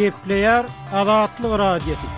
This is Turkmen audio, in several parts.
Gepleýär Azatlyk Radiosy.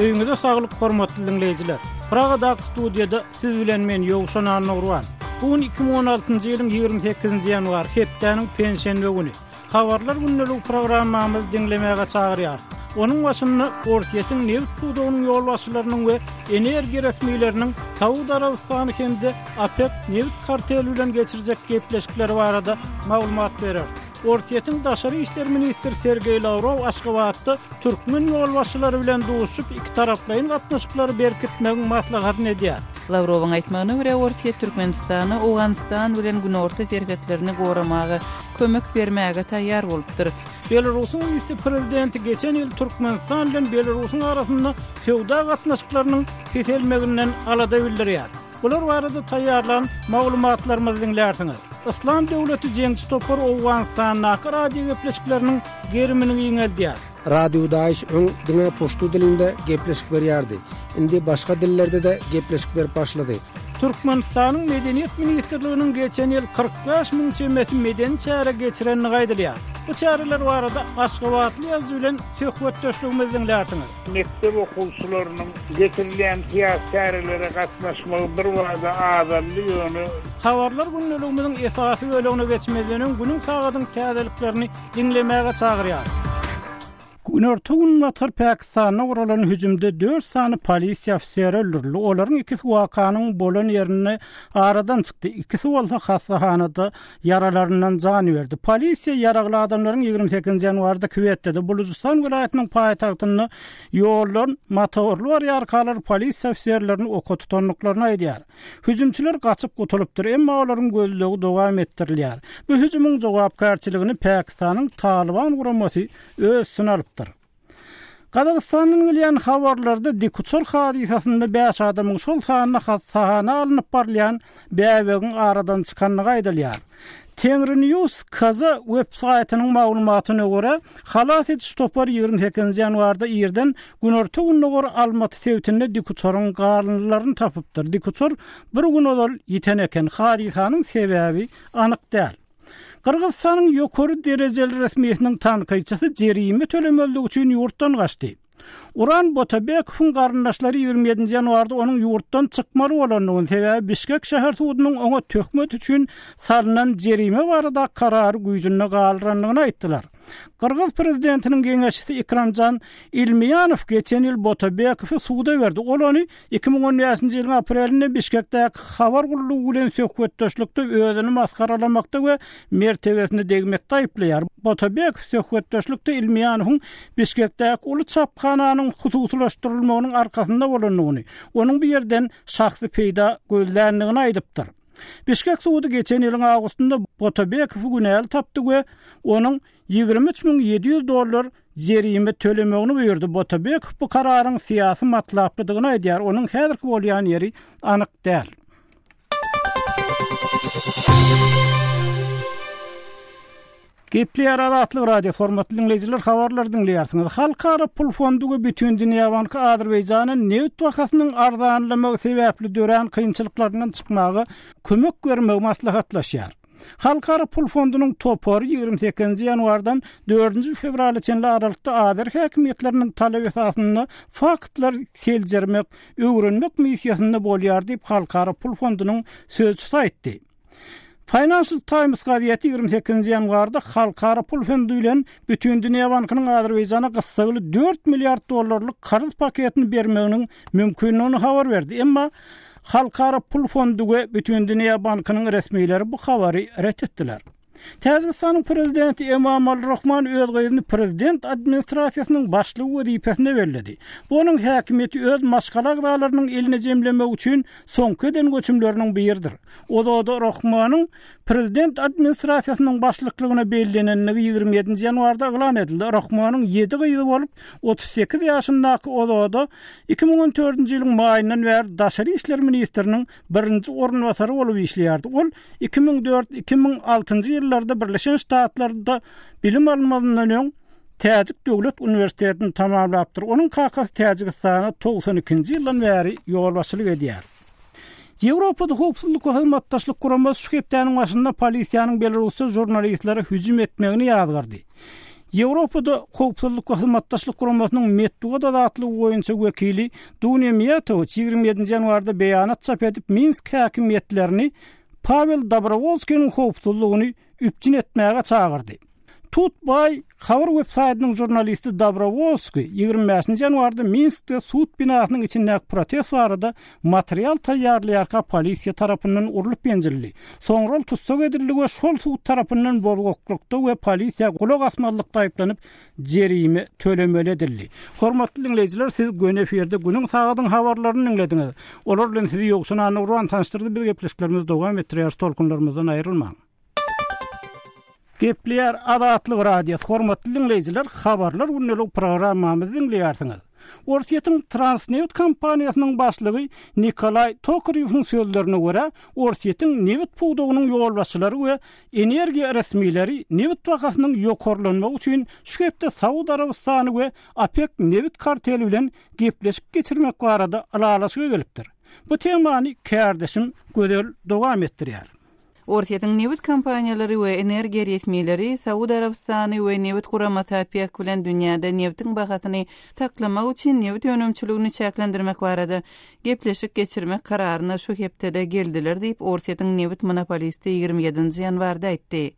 Öýüňize saglyk hormatly diňleýjiler. Pragadaky studiýada siz bilen men Ýowşan Annagurban. Bu gün 2016-njy ýylyň 28-nji ýanwary, hepdäniň penşenbe güni. Habarlar gündeligi programmamyzy diňlemäge çagyrýarys. Onuň başynda Orsýetiň nebit pudagynyň ýolbaşçylarynyň we energiýa resmileriniň Saud Arabystany hem-de OPEK nebit karteli bilen geçirjek gepleşikleri barada maglumat bereris. Orsýetiň daşary işler ministri Sergeý Lawrow Aşgabatda türkmen ýolbaşçylary bilen duşuşyp, ikitaraplaýyn gatnaşyklary berkitmegiň maslahatyny edýär. Lawrowyň aýtmagyna görä, Orsýet Türkmenistana Owganystan bilen günorta serhetlerini goramaga kömek bermäge taýýar bolupdyr. Belarusyň wise-prezidenti geçen ýyl Türkmenistan bilen Belarusyň arasynda söwda gatnaşyklarynyň peselmeginden alada bildirýär. Bular barada taýýarlan maglumatlarymyzy diňlärsiňiz. Yslam döwleti jeňçi topary Owganystandaky radio gepleşikleriniň gerimini giňeldýär. Radio Daeş öň diňe puştu dilinde gepleşik berýärdi. Indi başga dillerde-de gepleşik berip başlady. Türkmenistanyň Medeniýet ministrliginiň geçen ýyl 45 müň çemesi medeni çäre geçirendigi aýdylýar. Bu çäreler barada aşgabatly ýazyjy bilen söhbetdeşligimizi diňlärsiňiz. Mekdep okuwçylarynyň geçirilýän syýasy çärelere gatnaşmagy birbada azaldy, ýöne. Habarlar gündeligimiziň esasy bölegine geçmezden öň günüň sagadyň täzeliklerini diňlemäge çagyrýarys. Günorta-günbatar Pakistanda guralan hüjümde dört sany polisiýa ofiseri öldürildi. Olaryň ikisi wakanyň bolan ýerinde aradan çykdy, ikisi bolsa hassahanada ýaralaryndan jan berdi. Polisiýa ýaragly adamlaryň 28 ýanwarda Kwetdede, Bulujystan welaýatynyň paýtagtynda ýoldan motorly barýarkalar polisiýa ofiserlerini oka tutandyklaryny aýdýar. Hüjümçiler gaçyp gutulypdyr, emma olaryň gözlegi dowam etdirilýär. Bu hüjümiň jogapkärçiligini Pakistanyň Talyban guramasy öz üstüne alypdyr. Gazagystandan gelýän habarlarda dikuçar hadysasynda bäş adamyň, şol sanda hassahana alnyp barylýan bäbegiň aradan çykandygy aýdylýar. Tengrinews KZ web saýtynyň maglumatyna görä, halas ediş topary 28 ýanwarda irden günorta-gündogar Almaty sebitinde dikuçaryň galyndylaryny tapypdyr. Dikuçar bir gün ozal ýiten eken. Hadysanyň sebäbi anyk däl. Gyrgyzystanyň ýokary derejeli resmisiniň tankytçysy jerime tölemezlik üçin ýurtdan gaçdy. Uran Botabekowyň garyndaşlary 27-nji ýanwarda onuň ýurtdan çykmaly bolandygyny, sebäbi Bişkek şäher sudunyň oňa töhmet üçin salnan jerime barada karary güýjünde galdyrandygyny aýtdylar. Gyrgyz prezidentiniň geňeşçisi Ikramjan Ilmiýanow geçen ýyl Botabekowy suda berdi. Ol ony 2015-nji ýylyň aprelinde Bişkekdäki habar gullugy bilen söhbetdeşlikde özüni masgaralamakda we mertebesine degmekde aýyplaýar. Botabekow söhbetdeşlikde Ilmiýanowyň Bişkekdäki uly çaphananyň hususylaşdyrylmagynyň arkasynda bolandygyny, onuň bu ýerden şahsy peýda gözländigini aýdypdyr. Bişkek sudy geçen ýylyň awgustynda Botabekowy günäli tapdy we onuň 23 700 dollar jerime tölemegini buýurdy. Botabekow bu kararyň syýasy matlaplydygyny aýdýar, onuň häzirki bolýan ýeri anyk däl. Gepleýär Azatlyk Radiosy, hormatly diňleýjiler, habarlary diňleýärsiňiz. Halkara pul fondy we Bütindünýä banky Azerbaýjana nebit bahasynyň arzanlamagy sebäpli dörän kynçylyklaryndan çykmaga kömek bermegi maslahatlaşýar. Halkara pul fondunyň topary 28-nji ýanwardan dördünji fewrala çenli aralykda azeri häkimiýetleriniň talaby esasynda faktlary seljermek, öwrenmek missiýasynda bolýar diýip, Halkara pul fondunyň sözçüsi aýtdy. Financial Times gazeti 28-nji ýanwarda Halkara pul fondy bilen Bütindünýä bankynyň Azerbaýjana gyssagly dört milliard dollarlyk karz paketini bermeginiň mümkindigini habar berdi. Emma Halkara pul fondy we Bütindünýä bankynyň resmileri bu habary ret etdiler. Täjigistanyň prezidenti Emomali Rahmon öz gyzyny prezident administrasiýasynyň başlygy wezipesine belledi. Bu onuň häkimiýeti öz maşgala agzalarynyň eline jemlemek üçin soňky eden göçümleriniň biridir. Ozoda Rahmonyň prezident administrasiýasynyň başlyklygyna bellenendigi 27-nji ýanwarda yglan edildi. Rahmonyň ýedi gyzy bolup, 38 ýaşyndaky Ozoda 2014-nji ýylyň maýyndan bäri daşary işler ministriniň birinji orunbasary bolup işleýärdi. Ol 2004, 2006-njy ýyllarda Birleşen Ştatlarda bilim almazyndan öň Täjik döwlet uniwersitetini tamamlapdyr. Onuň kakasy Täjigistana 92-nji ýyldan bäri ýolbaşçylyk edýär. Ýewropada Howpsuzlyk we Hyzmatdaşlyk Guramasy şu hepdäniň başynda polisiýanyň Belarusda žurnalistlere hüjüm etmegini ýazgardy. Ýewropada Howpsuzlyk we Hyzmatdaşlyk Guramasynyň metbugat azatlygy boýunça wekili Dunýa Miýatowiç 27 ýanwarda beýanat çap edip, Minsk häkimiýetlerini Pawel Dobrowolskiniň howpsuzlygyny üpjün etmäge çagyrdy. TutBy habar websaýtynyň žurnalisti Dobrowolskiý 25-nji ýanwarda Minskde sud binasynyň içindäki protest barada material taýýarlaýarka polisiýa tarapyndan urlup-ýenjildi. Soňra ol tussag edildi we şol sud tarapyndan bozgaklykda we polisiýa gulak asmazlykda aýyplanyp, jerime tölemeli edildi. Hormatly diňleýjiler, siz göni efirde günüň sagadyň habarlaryny diňlediňiz. Olar bilen sizi Ýowşan Annagurban tanyşdyrdy. Biz gepleşiklerimizi dowam etdirýäris, tolkunlarymyzdan aýrylmaň. Gepleýär Azatlyk Radiosy, hormatly diňleýjiler, Habarlar gündelik programmamyzy diňleýärsiňiz. Orsýetiň Transneft kompaniýasynyň başlygy Nikolaý Tokarýowyň sözlerine görä, Orsýetiň nebit pudagynyň ýolbaşçylary we energiýa resmileri nebit bahasynyň ýokarlanmagy üçin şu hepde Saud Arabystany we OPEK nebit karteli bilen gepleşik geçirmek barada ylalaşyga gelipdir. Bu temany kärdeşim Gözel dowam etdirýär. Orsýetiň nebit kompaniýalary we energiýa resmileri Saud Arabystany we nebit guramasy OPEK bilen dünýäde nebtiň bahasyny saklamak üçin nebit önümçiligini çäklendirmek barada gepleşik geçirmek kararyna şu hepdede geldiler diýip, Orsýetiň nebit monopolisti 27-nji ýanwarda aýtdy.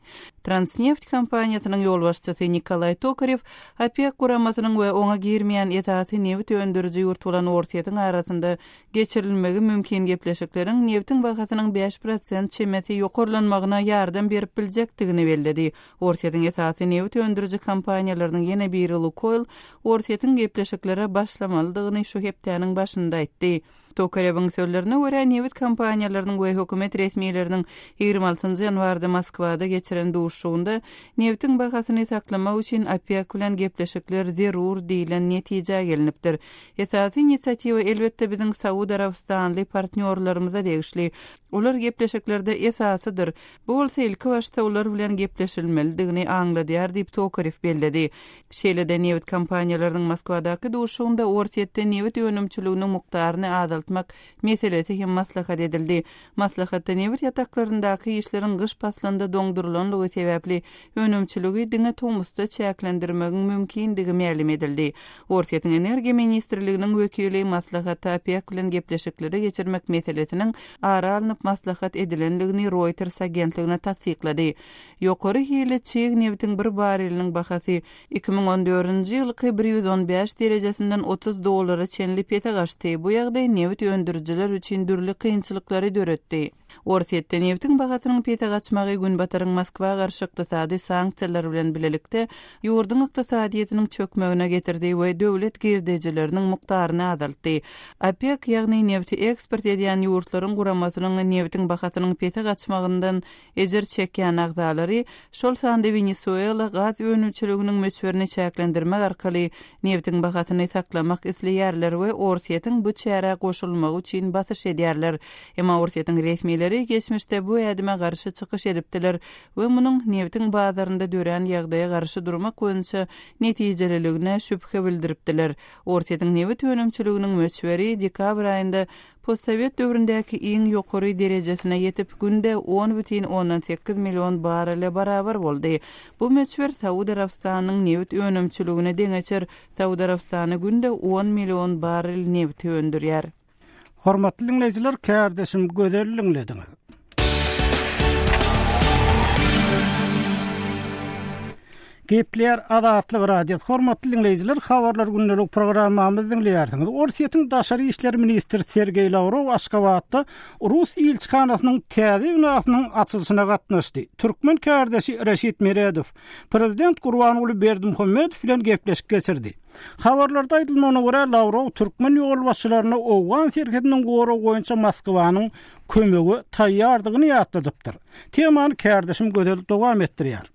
Transneft kompaniýasynyň ýolbaşçysy Nikolaý Tokarew OPEK guramasynyň we oňa girmeýän esasy nebit öndüriji ýurt bolan Orsýetiň arasynda Geçirilmegi mümkin gepleşikleriň nebtiň bahasynyň 5% çemesi ýokarlanmagyna ýardam berip biljekdigini belledi. Orsýetiň esasy nebit öndüriji kompaniýalarynyň ýene biri Lukoýl Orsýetiň gepleşiklere başlamalydygyny şu hepdäniň başynda aýtdy. Tokarewiň sözlerine görä, nebit kompaniýalarynyň we hökümet resmileriniň 26 ýanwarda Moskwada geçiren duşuşygynda nebtiň bahasyny saklamak üçin OPEK bilen gepleşikler zerur diýlen netijä gelnipdir. Esasy inisiatiwa, elbetde, biziň Saud Arabystanly partnýorlarymyza degişli. Olar gepleşiklerde esasydyr. Bu bolsa ilkibaşda olar bilen gepleşilmelidigini aňladýar diýip, Tokarew belledi. Şeýle-de, nebit kompaniýalarynyň Moskwadaky duşuşygynda Orsýetde nebit önümçiliginiň mukdaryny azaltmak meselesi hem maslahat edildi. Maslahatda nebit ýataklaryndaky işleriň gyş paslynda doňdurylanlygy sebäpli önümçiligi diňe tomusda çäklendirmegiň mümkindigi mälim edildi. Orsýetiň Energiýa ministrliginiň wekili maslahatda OPEK bilen gepleşikleri geçirmek meselesiniň ara alnyp maslahat edilendigini Reuters agentligine tassyklady. Ýokary hilli çig nebitiň bir bareliniň bahasy 2014-nji ýylky 115 derejesinden 30 dollara çenli pese gaçdy. Bu ýagdaý nebit öndürijiler üçin dürli kynçylyklary döretdi. Orsýetde nebitiň bahasynyň pese gaçmagy Günbataryň Moskwa garşy ykdysady sanksiýalary bilen bilelikde ýurduň ykdysadyýetiniň çökmegine getirdi we döwlet girdejileriniň mukdaryny azaltdy. OPEK, ýagny nebiti eksport edýän ýurtlaryň guramasynyň nebitiň bahasynyň pese gaçmagyndan Ejir çekýän agzalary, şol sanda Wenesuela gaz önümçiliginiň möçberini çäklendirmek arkaly nebitiň bahasyny saklamak isleýärler we Orsýetiň bu çärä goşulmagy üçin basyş edýärler. Emma Orsýetiň resmileri geçmişde bu ädime garşy çykyş edipdiler we munuň nebitiň bazarynda dörän ýagdaýa garşy durmak boýunça netijeliligine şübhe bildiripdiler. Orsýetiň nebit önümçiliginiň möçberi dekabr aýynda Postsowet döwründäki iň ýokary derejesine ýetip, günde 10,8 million barrele barabar boldy. Bu möçber Saud Arabystanynyň nebit önümçiligine deňeçer, Saud Arabystany günde on million barrel nebiti öndürýär. Hormatly diňleýjiler, kärdeşim Gözel diňlediňiz. Gepleýär Azatlyk Radiosy. Hormatly diňleýjiler, Habarlar gündelik programmamyzy diňleýärsiňiz. Orsýetiň daşary işler ministri Sergeý Lawrow Aşgabatda rus ilçihanasynyň täze binasynyň açylyşyna gatnaşdy. Türkmen kärdeşi Reşit Meredow prezident Gurbanguly Berdimuhamedow bilen gepleşik geçirdi. Habarlarda aýdylmagyna görä, Lawrow türkmen ýolbaşçylaryna owgan serhediniň goragy boýunça Moskwanyň kömege taýýardygyny ýatladypdyr. Temany kärdeşim Gözel dowam etdirýär.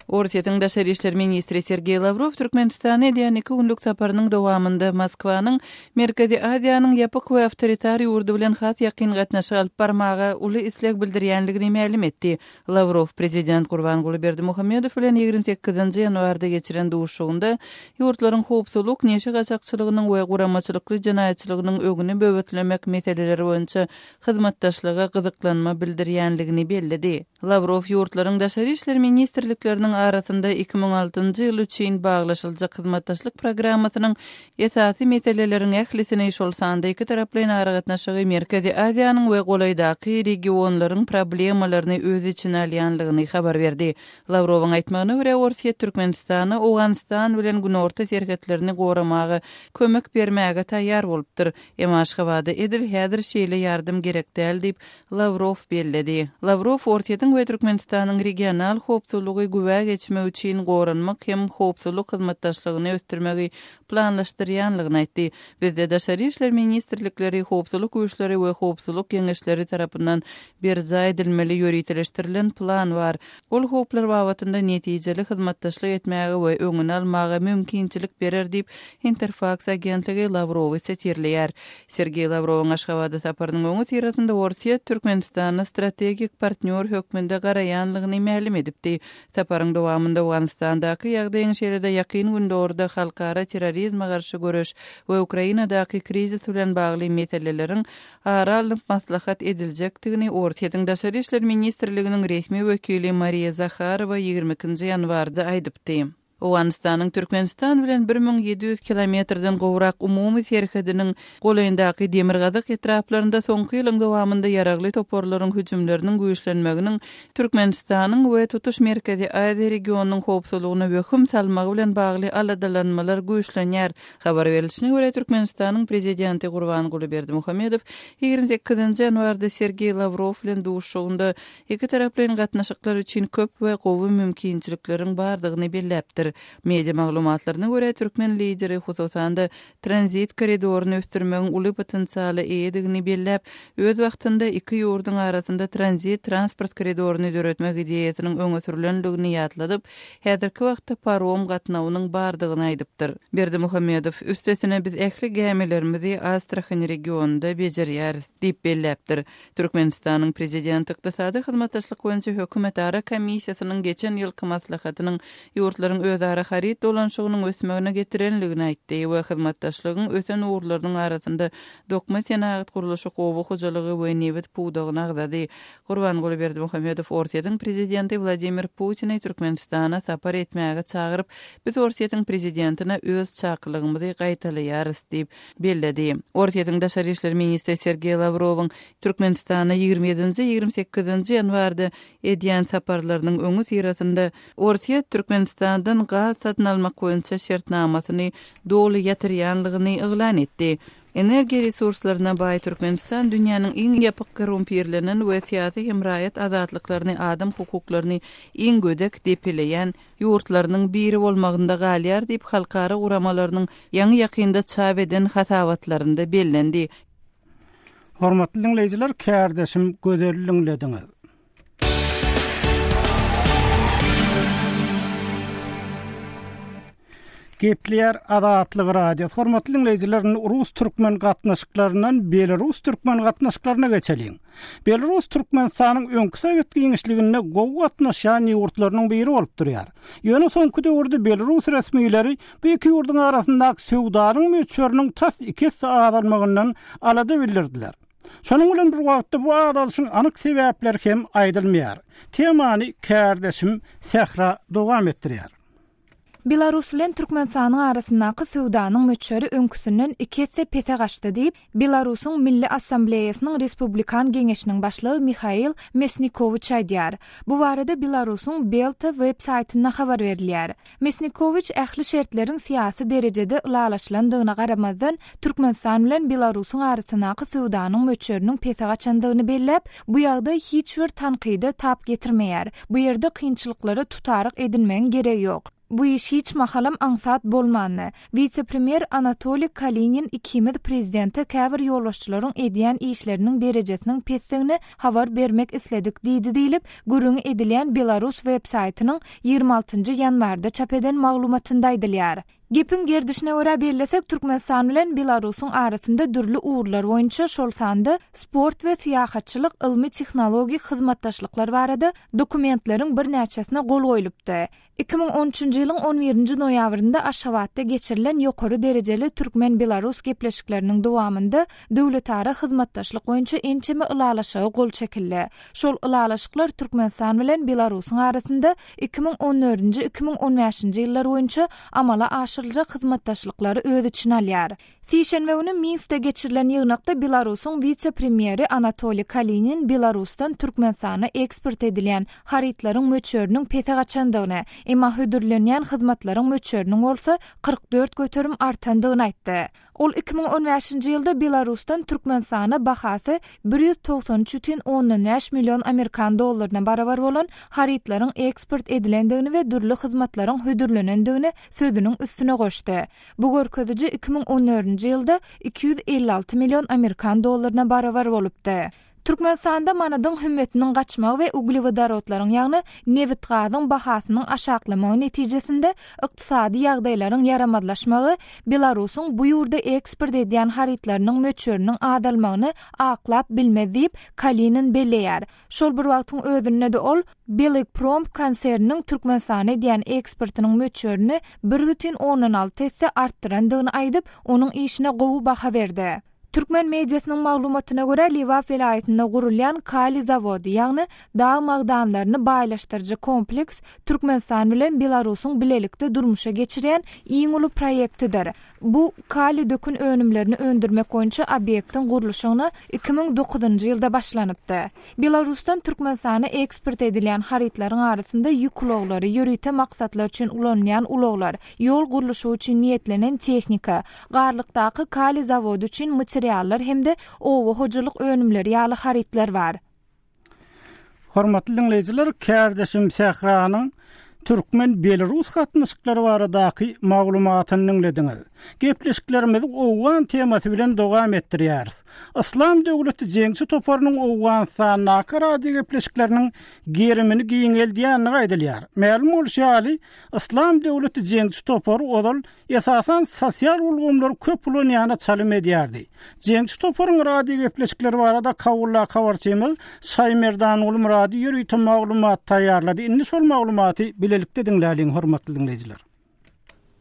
Orsýetiň daşary işler ministri Sergeý Lawrow Türkmenistana edýän iki günlük saparynyň dowamynda Moskwanyň Merkezi Aziýanyň ýapyk we awtoritar ýurdy bilen has ýakyn gatnaşyk alyp barmaga uly isleg bildirýänligini mälim etdi. Lawrow prezident Gurbanguly Berdimuhamedow bilen 28-nji ýanwarda geçiren duşuşygynda ýurtlaryň howpsuzlyk, neşe gaçakçylygynyň we guramaçylykly jenaýatçylygynyň öňüni böwetlemek meseleleri boýunça hyzmatdaşlyga gyzyklanma bildirýänligini belledi. Lawrow ýurtlaryň daşary işler ministrlikleriniň arasynda 2006-njy ýyl üçin baglaşyljak hyzmatdaşlyk programmasynyň esasy meseleleriň ählisini, şol sanda ikitaraplaýyn aragatnaşygy Merkezi Aziýanyň we golaýdaky regionlaryň problemalaryny öz içine alýanlygyny habar berdi. Lawrowyň aýtmagyna görä, Orsýet Türkmenistana Owganystan bilen günorta serhetlerini goramaga kömek bermäge taýýar bolupdyr. Emma Aşgabada edil häzir şeýle ýardam gerek däl diýip, Lawrow belledi. Lawrow Orsýetiň we Türkmenistanyň regional howpsuzlygy güwä geçmek üçin goranmak hem howpsuzlyk hyzmatdaşlygyny ösdürmegi planlaşdyrýanlygyny aýtdy. Bizde daşary işler ministrlikleri, howpsuzlyk güýçleri we howpsuzlyk geňeşleri tarapyndan berjaý edilmeli ýöriteleşdirilen plan bar. Ol howplar babatynda netijeli hyzmatdaşlyk etmäge we öňüni almaga mümkinçilik berer diýip, Interfaks agentligi Lawrowy sitirleýär. Sergeý Lawrowyň Aşgabada saparynyň öňüsyrasynda Orsýet Türkmenistana strategik partnýor hökmünde garaýanlygyny mälim edipdi. Saparyň dowamynda Owganystandaky ýagdaýyň, şeýle-de Ýakyn Gündogarda halkara terrorizme garşy göreş we Ukrainadaky krizis bilen bagly meseleleriň ara alnyp maslahat ediljekdigini Orsýetiň Daşary işler ministrliginiň resmi wekili Mariýa Zaharowa 22-nji ýanwarda aýdypdy. Owganystanyň Türkmenistan bilen 1700 kilometrden gowrak umumy serhediniň golaýyndaky demirgazyk etraplarynda soňky ýylyň dowamynda ýaragly toparlaryň hüjümleriniň güýçlenmeginiň Türkmenistanyň we tutuş Merkezi Aziýa regionynyň howpsuzlygyna wehim salmagy bilen bagly aladalanmalar güýçlenýär. Habar berlişine görä, Türkmenistanyň Prezidenti Gurbanguly Berdimuhamedow 28-nji ýanwarda Sergeý Lawrow bilen duşuşygynda ikitaraplaýyn gatnaşyklar üçin köp we gowy mümkinçilikleriň bardygyny belläpdir. Media maglumatlaryna görä, türkmen Lideri, hususan-da, tranzit koridoryny ösdürmegiň uly potensiala eýedigini belläp, öz wagtynda iki ýurduň arasynda tranzit transport koridoryny döretmek ideýasynyň öňe sürlendigini ýatladyp, häzirki wagtda parom gatnawynyň bardygyny aýdypdyr. Berdimuhamedow, Üstesine, biz ähli gämilerimizi Astrahan regionynda bejerýäris diýip belläpdir. Türkmenistanyň Prezidenti Ykdysady hyzmatdaşlyk boýunça hökümetara komissiýasynyň geçen ýylky maslahatynyň ýurtlaryň özara haryt dolanyşygynyň ösmegine getirenligini aýtdy we hyzmatdaşlygyň ösen ugurlarynyň arasynda dokma senagat, gurluşyk, oba hojalygy we nebit pudagyny agzady. Gurbanguly Berdimuhamedow Orsýetiň Prezidenti Wladimir Putini Türkmenistana sapar etmäge çagyryp, Biz Orsýetiň Prezidentine öz çakylygymyzy gaýtalaýarys diýip belledi. Orsýetiň daşary işler ministri Sergeý Lawrowyň Türkmenistana 27-nji, 28-nji ýanwarda edýän saparlarynyň öňüsyrasynda Orsýet Türkmenistandan gaz satyn almak boýunça şertnamasyny doly ýatyrýanlygyny yglan etdi. Energiýa resurslaryna baý Türkmenistan dünýäniň iň ýapyk korrumpirlenen we syýasy hem raýat azatlyklaryny, adam hukuklaryny iň gödek depeleýän ýurtlarynyň biri bolmagynda galýar diýip, halkara guramalarynyň ýaňy-ýakynda çap eden hasabatlarynda bellendi. Hormatly diňleýjiler, kärdeşim Gözeli diňlediňiz. Gepleýär Azatlyk Radiosy. Hormatly diňleýjiler, indi rus-türkmen gatnaşyklaryndan belarus-türkmen gatnaşyklaryna geçeliň. Belarus Türkmenistanyň öňki sowet giňişliginde gowy gatnaşýan ýurtlarynyň biri bolup durýar. Ýöne soňky döwürde belarus resmileri bu iki ýurduň arasyndaky söwdanyň möçberiniň tas iki esse azalmagyndan alada bildirdiler. Şonuň bilen bir wagtda bu azalyşyň anyk sebäpleri hem aýdylmaýar. Temany kärdeşim Sähra dowam etdirýär. Belarus bilen Türkmenistanyň arasyndaky söwdanyň möçberi öňküsinden iki esse pese gaçdy diýip, Belarusyň Milli Assambleýasynyň Respublikan geňeşiniň başlygy Mihail Mesnikowiç aýdýar. Bu barada Belarusyň Belta web saýtynda habar berilýär. Mesnikowiç ähli şertleriň syýasy derejede ylalaşylandygyna garamazdan, Türkmenistan bilen Belarusyň arasyndaky söwdanyň möçberiniň pese gaçandygyny belläp, bu ýagdaý hiç bir tankyda tap getirmeýär. Bu ýerde kynçylyklara tutaryk edinmegiň geregi ýok. Bu iş hiç mahalam aňsat bolmandy. Wise-premýer Anatoliý Kalinin ikimiz prezidente käbir ýolbaşçylaryň edýän işleriniň derejesiniň pesdigini habar bermek isledik diýdi diýlip, gürrüňi edilýän belarus web-saýtynyň 26 ýanwarda çap eden maglumatynda aýdylýar. Gepiň gerdişine görä bellesek, Türkmenistan bilen Belarusyň arasynda dürli ugurlar boýunça, şol sanda sport we syýahatçylyk, ylmy-tehnologik hyzmatdaşlyklar barada dokumentleriň birnäçesine gol goýlupdy. 2013-nji ýylyň on birinji noýabrynda Aşgabatda geçirilen ýokary derejeli türkmen-belarus gepleşikleriniň dowamynda döwletara hyzmatdaşlyk boýunça ençeme ylalaşyga gol çekildi. Şol ylalaşyklar Türkmenistan bilen Belarusyň arasynda 2014-nji, 2015-nji ýyllar boýunça amala aşyryljak hyzmatdaşlyklary öz içine alýar. Sişenbe güni Minskde geçirilen ýygnakda Belarusyň wise-premýeri Anatoliý Kalinin Belarusdan Türkmenistana eksport edilýän harytlaryň möçberiniň pese gaçandygyny, emma hödürlenýän hyzmatlaryň möçberiniň bolsa 44% artandygyny aýtdy. Ol 2015-nji ýylda Belarusdan Türkmenistana bahasy 193 bütin ondan bäş million amerikan dollaryna barabar bolan harytlaryň eksport edilendigini we dürli hyzmatlaryň hödürlenendigini sözüniň üstüne goşdy. Bu görkeziji 2014-nji ýylda 256 million amerikan dollaryna barabar bolupdy. Türkmenistanda manadyň hümmetiniň gaçmagy we uglewodorodlaryň, ýagny nebit-gazyň bahasynyň aşaklamagy netijesinde ykdysady ýagdaýlaryň ýaramazlaşmagy Belarusyň bu ýurda eksport edýän harytlarynyň möçberiniň azalmagyny aklap bilmez diýip, Kalinin belleýär. Şol bir wagtyň özünde-de ol Belgprom konserniniň Türkmenistana edýän eksportynyň möçberini bir bütin ondan alty esse artdyrandygyny aýdyp, onuň işine gowy baha berdi. Türkmen mediasynyň maglumatyna görä, Lebap welaýatynda gurulýan kaliý zawody, ýagny dag magdanlaryny baýlaşdyryjy kompleks Türkmenistan bilen Belarusyň bilelikde durmuşa geçirýän iň uly proýektidir. Bu kaliý dökün önümlerini öndürmek boýunça obýektiň gurluşygyna 2009-njy ýylda başlanypdy. Belarusdan Türkmenistana eksport edilýän harytlaryň arasynda ýük ulaglary, ýörite maksatlar üçin ulanylýan ulaglar, ýol gurluşygy üçin niýetlenen tehnika, Garlykdaky kaliý zawody üçin materiallar hem-de oba hojalyk önümleri ýaly harytlar bar. Hormatly diňleýjiler, kärdeşim Sähranyň türkmen-belarus gatnaşyklary baradaky maglumatyny diňlediňiz. Gepleşiklerimizi owgan temasy bilen dowam etdirýäris. Yslam döwleti jeňçi toparynyň Owganystandaky radiogepleşikleriniň gerimini giňeldýändigi aýdylýar. Mälim bolşy ýaly, Yslam döwleti jeňçi topary ozal esasan sosial ulgamlary köp ulanýana çalym edýärdi. Jeňçi toparyň radio gepleşikleri barada Kabuldaky habarçymyz Şaýmerdanguly Myrady ýörite maglumat taýýarlady. Indi şol maglumaty bilelikde diňläliň, hormatly diňleýjiler.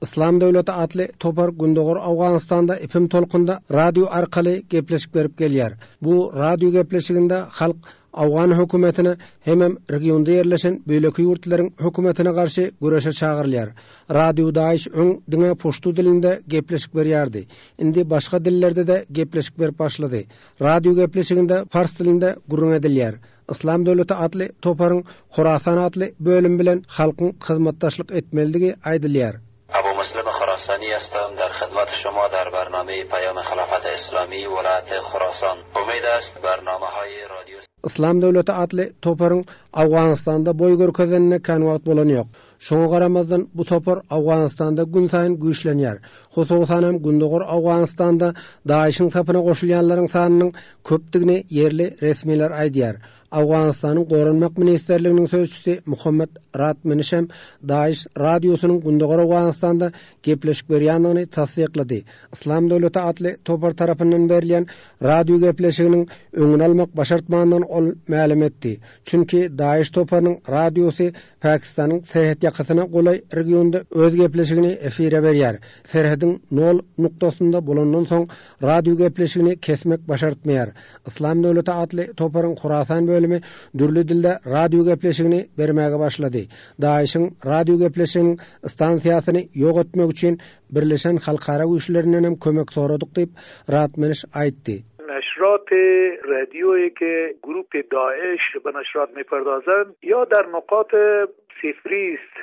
Yslam döwleti atly topar Gündogar Owganystanda FM tolkunda radio arkaly gepleşik berip gelýär. Bu radio gepleşiginde halk Owgan hökümetine hemem regionda ýerleşen beýleki ýurtlaryň hökümetine garşy göreşe çagyrylýar. Radio Daeş öň diňe puştu dilinde gepleşik berýärdi. Indi başga dillerde-de gepleşik berip başlady. Radio gepleşiginde pars dilinde gürrüň edilýär. Yslam döwleti atly toparyň Horasan atly bölümi bilen halkyň hyzmatdaşlyk etmelidigi aýdylýar. Abu Muslim Khorasani هستم در خدمت شما در برنامه پیام خلافت اسلامی ولایت خراسان امید است برنامه های رادیو Yslam döwleti atly toparyň Owganystanda boý görkezenine kän wagt bolany ýok. Şoňa garamazdan, bu topar Owganystanda günsaýyn güýçlenýär. Hususanam Gündogar Owganystanda DAIŞ-iň sapyna goşulýanlaryň sanynyň köpdügini ýerli resmiler aýdýar. Owganystanyň Goranmak ministrliginiň sözçüsi Muhammet Radmenişem DAIŞ radiosynyň Gündogar Owganystanda gepleşik berýändigini tassyklady. Yslam döwleti atly topar tarapyndan berilýän radio gepleşiginiň öňüni almak başartmandygyny ol mälim etdi. Çünki DAIŞ toparynyň radiosy Pakistanyň serhet ýakasyna golaý regionda öz gepleşigini efire berýär. Serhediň nol nuktasynda bolandan soň radio gepleşigini kesmek başartmaýar. Yslam döwleti atly toparyň Horasan bölümi dürli dilde radio gepleşigini bermäge başlady. DAIŞ-iň radio gepleşiginiň stansiýasyny ýok etmek üçin Birleşen halkara güýçlerindenem kömek soradyk diýip, Radmeniş aýtdy. نشرات رادیویی که گروپ داعش به نشرات میپردازند یا در نقاط صفری است.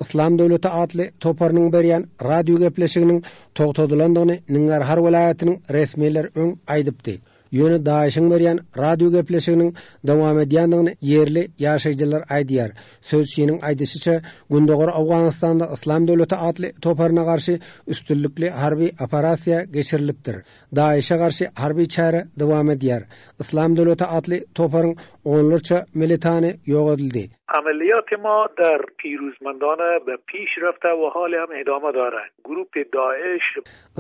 Yslam döwleti atly toparynyň berýän radio gepleşiginiň togtadylandygyny Ningarhar welaýatynyň resmileri öň aýdypdy. Ýöne DAIŞ-iň berýän radio gepleşiginiň dowam edýändigini ýerli ýaşaýjylar aýdýar. Sözçiniň aýdyşyça, Gündogar Owganystanda Yslam döwleti atly toparyna garşy üstünlikli harby operasiýa geçirilipdir. DAIŞ-e garşy harby çäre dowam edýär. Yslam döwleti atly toparyň onlarça militany ýok edildi. عملیات ما در پیروزمندانه به پیش رفته و حال هم ادامه دارد. گروپ داعش.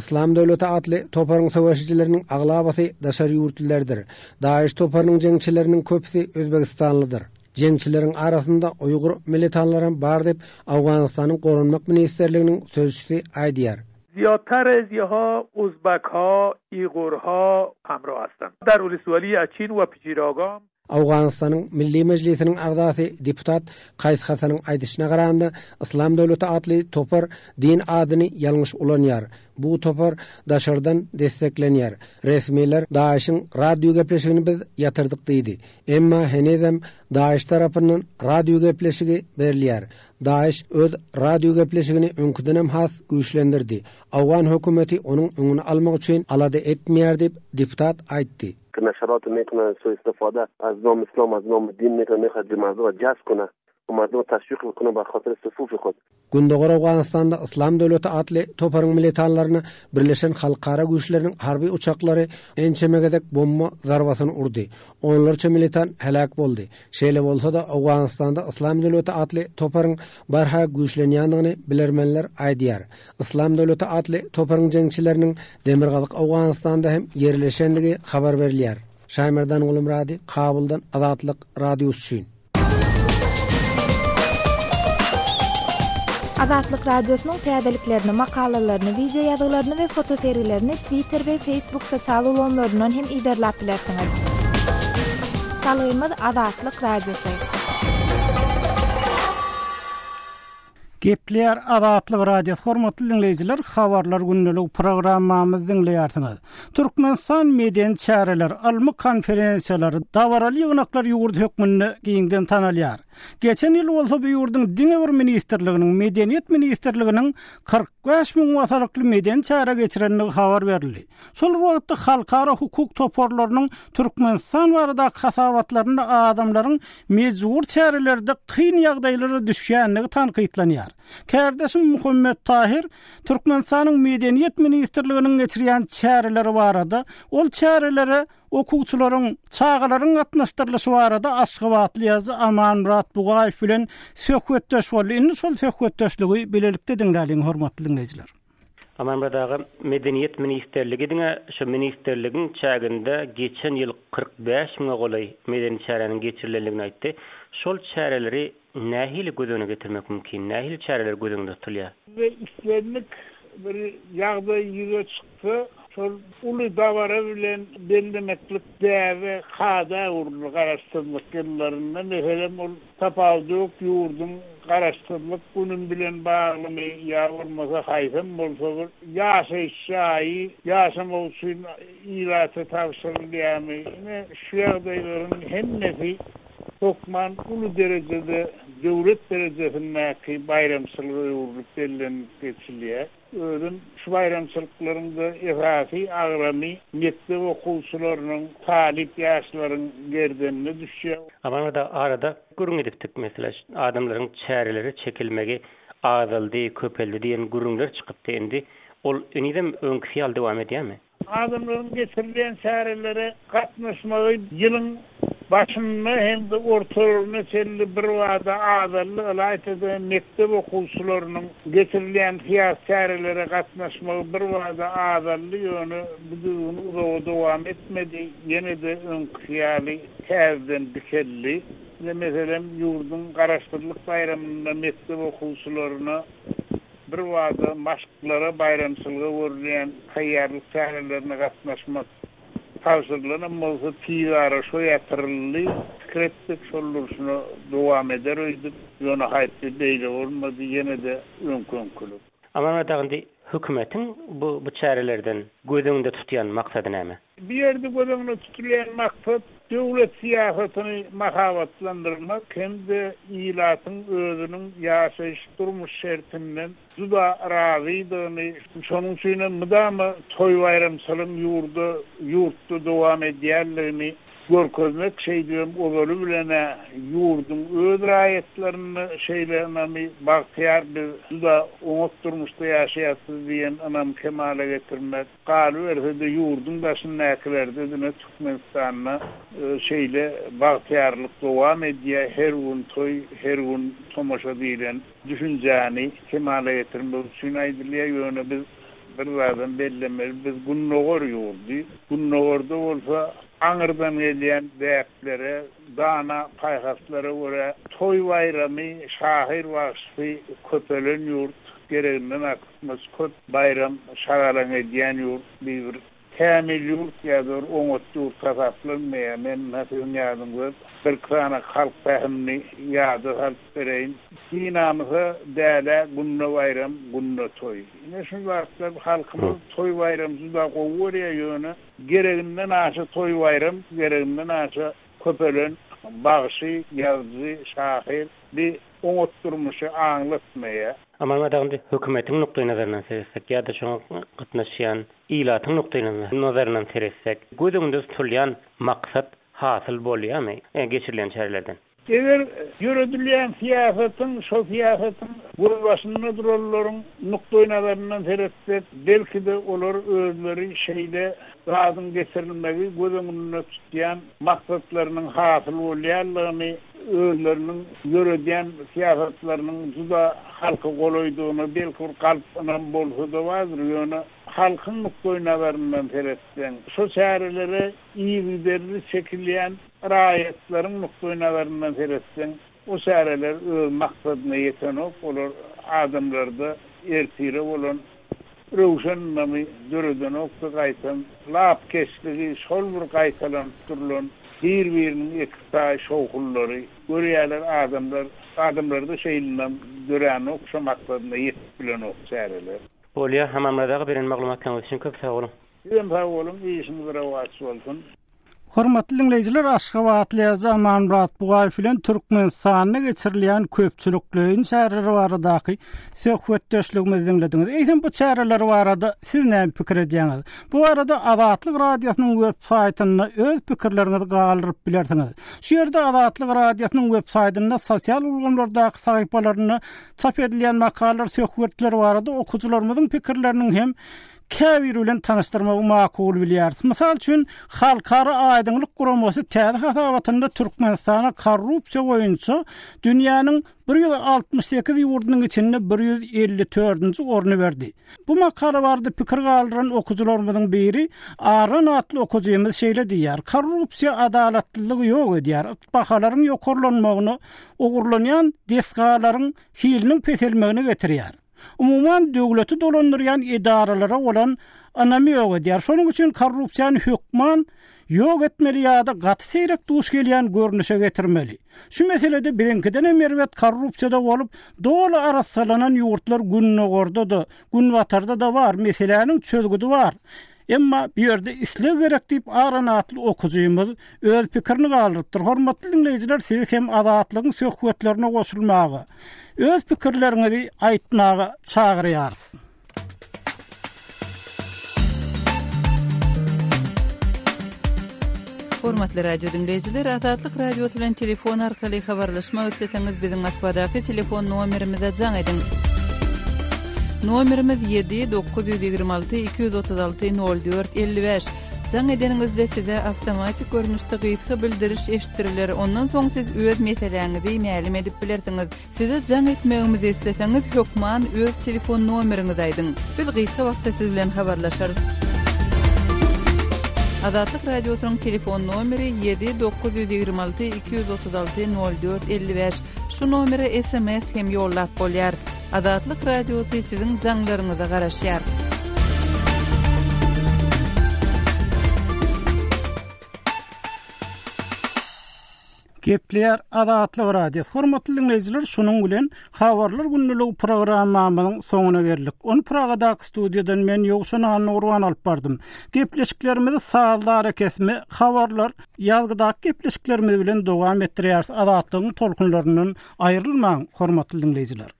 Yslam döwleti atly toparyň söweşijileriniň aglabasy daşary ýurtlylardyr. DAIŞ toparynyň jeňçileriniň köpüsi özbegistanlydyr. Jeňçileriň arasynda uýgur militanlaram bar diýip, Owganystanyň Goranmak ministrliginiň sözçüsi aýdýar. زیادتر ازیها ازبکها، ایغورها همراه هستند. در ولسوالی اچین و پجیراگام. Owganystanyň Milli Mejlisiniň agzasy deputat Kaýs Hasanyň aýdyşyna garanda, Yslam döwleti atly topar din adyny ýalňyş ulanýar. Bu topar daşardan desseklenýär. Resmiler DAIŞ-iň radio gepleşigini biz ýatyrdyk diýdi. Emma henizem DAIŞ tarapyndan radio gepleşigi berilýär. DAIŞ öz radio gepleşigini öňküdenem has güýçlendirdi. Owgan hökümeti onuň öňüni almak üçin alada etmeýär diýip, deputat aýtdy. که نشرات میکنه سوء استفاده از نام اسلام از نام دین میکنه میخواد مردم را جذب کنه و مردم تشویق بکنه به خاطر صفوف خود. Gündogar Owganystanda Yslam döwleti atly toparyň militanlaryna birleşen halkara güýçleriniň harby uçaklary ençeme gezek bomba zarbasyny urdy. Onlarça militan heläk boldy. Şeýle bolsa-da, Owganystanda Yslam döwleti atly toparyň barha güýçlenýändigini bilermenler aýdýar. Yslam döwleti atly toparyň jeňçileriniň demirgazyk Owganystanda hem ýerleşendigi habar berilýär. Şaýmerdan Gulumyrady, Kabuldan Azatlyk Radiosy üçin. Azatlyk Radiosynyň täzeliklerini, makalalaryny, wideo ýazgylaryny we fotosergilerini Twitter we Facebook sosial ulgamlaryndan hem yzarlap bilersiňiz. Salgymyz Azatlyk Radiosy. Gepleýär Azatlyk Radiosy hormatly diňleýjiler habarlar gündelik programmamyzy diňleýärsiňiz. Türkmenistan medeni çäreler, ylmy konferensiýalar, dabaraly ýygnaklar ýurdy hökmünde giňden tanalýar. Geçen ýyl bolsa bu ýurduň diňe bir ministrliginiň Medeniýet ministrliginiň 45 müň basalykly medeni çäre geçirendigi habar berildi. Şol bir wagtda halkara hukuk toparlarynyň Türkmenistan baradaky hasabatlarynda adamlaryň mejbury çärelerde kyn ýagdaýlara düşýändigi tankytlanýar. Kärdeşim Muhammet Tahyr Türkmenistanyň Medeniýet ministrliginiň geçirýän çäreleri barada, ol çärelere okuwçylaryň, çagalaryň gatnaşdyrylyşy barada aşgabatly ýazyjy Amanmyrat Bugaýew bilen söhbetdeş boldy. Indi şol söhbetdeşligi bilelikde diňläliň, hormatly diňleýjiler. Amanmyrat aga, Medeniýet ministrligi diňe şu ministrligiň çäginde geçen ýyl 45 müňe golaý medeni çäräniň geçirilendigini aýtdy. Şol çäreleri nähili göz öňüne getirmek mümkin? Nähili çäreler göz öňünde tutulýar? Bizde islendik bir ýagdaý ýüze çyksa, şol uly dabara bilen bellemeklik däbe, kada öwrüldi Garaşsyzlyk ýyllarynda. Meselem, ol Tapawudy ýok, ýurduň Garaşsyzlyk güni bilen baglymy ýa bolmasa haýsam bolsa bir ýaşaýyş jaýy ýaşamak üçin ilata tabşyrylýarmy, ine, şu ýagdaýlaryň hemmesi hökman uly derejede döwlet derejesindäki baýramçylyga öwrülip bellenilip geçilýär. Özem şu baýramçylyklaryň-da esasy agramy mekdep okuwçylarynyň, talyp ýaşlaryň gerdenine düşýär. Amanada arada gürrüň edipdik, meselä, adamlaryň çärelere çekilmegi azaldy, köpeldi diýen gürrüňler çykypdy. Indi ol henizem öňküsi ýaly dowam edýärmi? Adamlaryň geçirilýän çärelere gatnaşmagy ýylyň başynda hem-de ortalaryna çenli birbada azaldy, ylaýta-da mekdep okuwçylarynyň geçirilýän syýasy çärelere gatnaşmagy birbada azaldy, ýöne bu düzgün uzaga dowam etmedi, ýene-de öňküsi ýaly täzeden dikeldi. Ine, meselem, ýurduň Garaşsyzlyk baýramynda mekdep okuwçylaryna Birbada maşklara, baýramçylyga görülýän taýýarlyk çärelerine gatnaşmak tabşyrylanam bolsa, tizara şo ýatyryldy. Pikir etdik, şol durşuna dowam eder öýdüp, ýöne haýply beýle bolmady, ýene-de öňki-öňkülik. Amanmyrat aga, indi hökümetiň bu bu çärelerden göz öňünde tutýan maksady näme? Bu ýerde göz öňünde tutulýan maksat döwlet syýasatyny mahabatlandyrmak hem-de ilatyň özüniň ýaşaýyş-durmuş şertinden juda razydygyny, şonuň üçin hem mydama toý-baýramçylygyň ýurda ýurtda dowam edýändigini görkezmek, şeýdibem ozaly bilen-ä ýurduň öz raýatlarynda şeýle ynamy, bagtyýar biz juda oňat durmuşda ýaşaýarys diýen ynamy kemala getirmek, galyberse-de ýurduň daşyndakilerde diňe Türkmenistanda şeýle bagtyýarlyk dowam edýär, her gün toý, her gün tomaşa diýlen düşünjäni kemala getirmek üçin aýdylýar, ýöne biz bir zadam bellemeli, biz gündogar ýurdy, gündogarda bolsa aňyrdan gelýän däplere, dana paýhaslara görä toý-baýramy, şahyr-bagşysy köpelen ýurt, gereginden artykmaç köp baýram, şagalaň edýän ýurt, bir Kämil ýurt ýa-da bir oňat ýurt hasaplanmaýar. Men ynha siziň ýadyňyza birki sany halk pähimini ýada salyp bereýin. Binamysa dälä günde baýram, günde toý. Ine şu zatlar halkymyz toý-baýramy juda gowy görýär, ýöne gereginden aşa toý-baýram, gereginden aşa köpelen bagşy, ýazyjy, şahyr bi oňat durmuşy aňlatmaýar. Amanmyrat aga indi hökümetiň nukdaýnazaryndan seretsek ýa-da şoňa gatnaşýan ilatyň nukdaýnazaryndan seretsek, göz öňünde tutulýan maksat hasyl bolýarmy geçirilýän çärelerden? Eger ýöredilýän syýasatyň, şol syýasatyň gözbaşynda duranlaryň nukdaýnazaryndan seretsek, belki-de olar özleri şeýle zadyň geçirilmegi göz öňünde tutýan maksatlarynyň hasyl bolýanlygyny özleriniň ýöredýän syýasatlarynyň juda halka golaýdygyna belki bir galp ynam bolsa-da bardyr, ýöne halkyň nukdaýnazaryndan seretseň, şo çärelere yzygiderli çekilýän raýatlaryň nukdaýnazaryndan seretseň, o çäreler öz maksadyna ýetenok, olar adamlarda ertire bolan röwşen ynamy döredenokdy, gaýtam lapykeçligi, şol bir gaýtalanyp durlan bir-biriniň ekiztaý şowhunlary görýärler adamlar, adamlarda şeýle ynam döränok, şo maksadyna ýetip bilenok çäreler. Bolýa, Amanmyrat aga beren maglumatlaryňyz üçin köp sag boluň. Sizem sag boluň, işiňiz rowaç bolsun. Hormatly diňleýjiler, aşgabatly ýazyjy Amanmyrat Bugaýew bilen Türkmenistanda geçirilýän köpçülikleýin çäreler baradaky söhbetdeşligimizi diňlediňiz. Eýsem bu çäreler barada siz näme pikir edýäňiz? Bu barada Azatlyk Radiosynyň web saýtynda öz pikirleriňizi galdyryp bilersiňiz. Şu ýerde Azatlyk Radiosynyň web saýtynda sosial ulgamlardaky sahypalarynda çap edilýän makalalar, söhbetler barada okyjylarymyzyň pikirleriniň hem käbiri bilen tanyşdyrmagy makul bilýäris. Mysal üçin, Halkara aýdyňlyk guramasy täze hasabatynda Türkmenistana korrupsiýa boýunça dünýäniň 168 ýurdunyň içinde 154-nji orny berdi. Bu makala barada pikir galdyran okyjylarymyzyň biri Aran atly okyjymyz şeýle diýýär, Korrupsiýa adalatlylygy ýok edýär, bahalaryň ýokarlanmagyna, ogurlanýan desgalaryň hiliniň peselmegine getirýär. Umuman, döwleti dolandyrýan edaralara bolan ynamy ýok edýär. Şonuň üçin korrupsiýany hökman ýok etmeli ýa-da gaty seýrek duş gelýän görnüşe getirmeli. Şu meselede biziňkidenem erbet korrupsiýada bolup, doly arassalanan ýurtlar Gündogarda-da, Günbatarda-da bar, meseläniň çözgüdi bar. Emma bu ýerde isleg gerek diýip Aran atly okyjymyz öz pikirini galdyrypdyr. Hormatly diňleýjiler sizi hem Azatlygyň söhbetlerine goşulmaga, öz pikirleriňizi aýtmaga çagyrýarys. Hormatly radio diňleýjiler, Azatlyk Radiosy bilen telefon arkaly habarlaşmak isleseňiz, biziň Moskwadaky telefon nomerimize jaň ediň. Nomerimiz 7 926 236 04 55. Jaň edeniňizde size awtomatik görnüşde gysga bildiriş eşitdiriler, ondan soň siz öz meseläňizi mälim edip bilersiňiz. Size jaň etmegimizi isleseňiz, hökman öz telefon nomeriňizi aýdyň. Biz gysga wagtda siz bilen habarlaşarys. Azatlyk Radiosynyň telefon nomeri 7 926 236 04 55. Şu nomere sms hem ýollap bolýar. Azatlyk Radiosy siziň jaňlaryňyza garaşýar. Gepleýär Azatlyk Radiosy. Hormatly diňleýjiler, şunuň bilen Habarlar gündeligi programmamyzyň soňuna geldik. Ony Pragadaky studiýadan men Ýowşan Annagurban alyp bardym. Gepleşiklerimizi sazly arakesme, habarlar, ýazgydaky gepleşiklerimiz bilen dowam etdirýäris. Azatlygyň tolkunlaryndan aýrylmaň, hormatly diňleýjiler.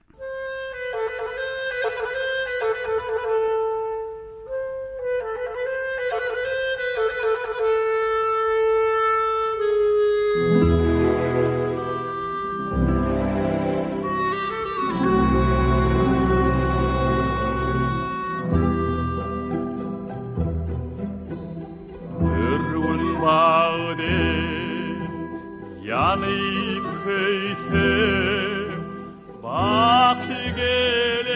Bir gün bagdy ýanyp köýse, Baky gelin.